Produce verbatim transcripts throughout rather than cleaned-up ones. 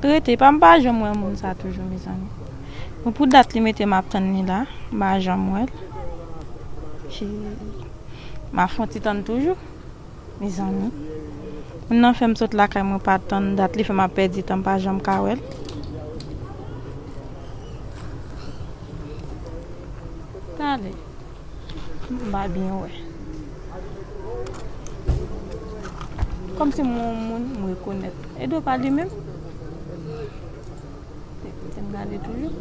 Rete, pa m pa janm wè moun sa toujou, mezanmi. Bon, pou dat li mete m ap tann li la, m pa janm wè l. Chi, m ap fè yon ti tann toujou, mezanmi. Moun nan fè m sot lakay mwen pa tann dat li, fè m ap pèdi tan, m pa janm ka wè l. Talè. M pa byen wè. Kòmsi m wè yon moun m rekonèt. Edo pa li menm? Kite m gade toujou.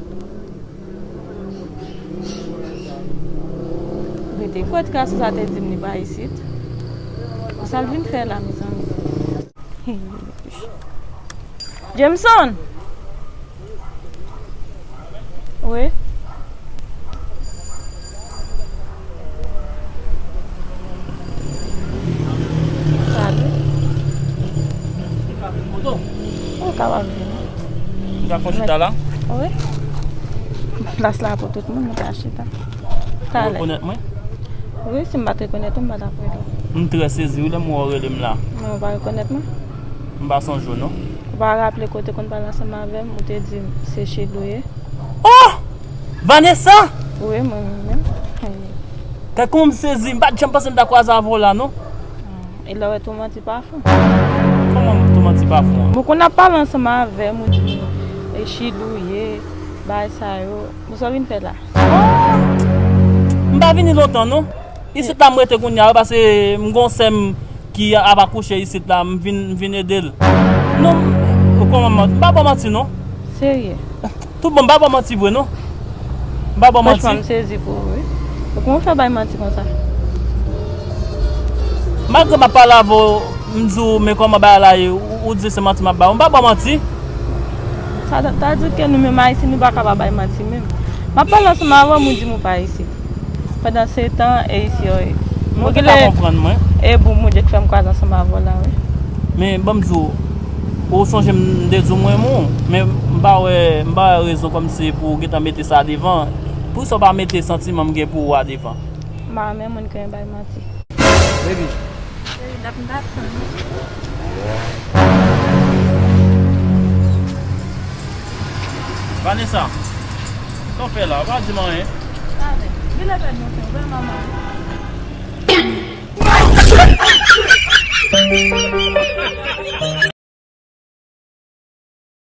Rete. Kwè ti gason sa te di m li pa isit. Sa l vin fè la, mezanmi? Jameson! Wi? Salut. Ou kapab vini. Ou ka fè chita la? Wi. Plas la pou tout moun, nou ka chita. Ou rekonèt mwen? Wi, si m pa t rekonèt ou, m pa t ap rele w. M trè sezi wi lè m wè w rele m la. Men ou pa rekonèt mwen? M pa sonje w non. Ou pa raple kote konn pale ansanm avè m, ou te di m se Chidou ye? Oh! Vanessa! Wi, mwen menm. Gad kòman m sezi, m pa t janm panse m ta kwaze avè w la non. E lè w wè tou manti pa fon. Kòman m tou manti pa fon an? Mwen konn ap pale ansanm avè m, ou di m e Chidou ye, bagay sa yo. Bon, sa w vin fè la? Oh! M pa vini lontan non. Isit la m rete kounye a wi, paske m gon sè m ki ap akouche isit la, m vin, m vin ede l. Non, m, kòman m, m pa ba w manti non. Serye? Tout bon, m pa ba w manti vre non. M pa ba w manti. Franchman, m sezi pou ou wi. Kòman w fè bay manti konsa? Malgre m ap pale avè w, m di w, men kòman bagay la ye, ou, ou di se manti m ap ba w. M pa ba w manti. Sa ta, ta di ke nou menm Ayisyen, nou pa kapab bay manti menm. M ap pale ansanm avè w, ou di m ou pa isit. Pandan se tan, e isi yo ye. Ou genlè konprann mwen. E bon, Bondye k fè m kwaze ansanm avè w la, wi. Men, ban m di w, ou sonje m te di w m renmen w, men m pa wè, m pa wè rezon kòmsi pou w gentan mete sa devan. Poukisa w pa mete santiman m gen pou ou a devan? M pa renmen moun ki renmen bay manti. Baby. Baby, n ap, n ap tann. Vanessa, sa w fè la? Ou pa di m anyen. Talè. Vin lè fè nou fè, ou wè manman.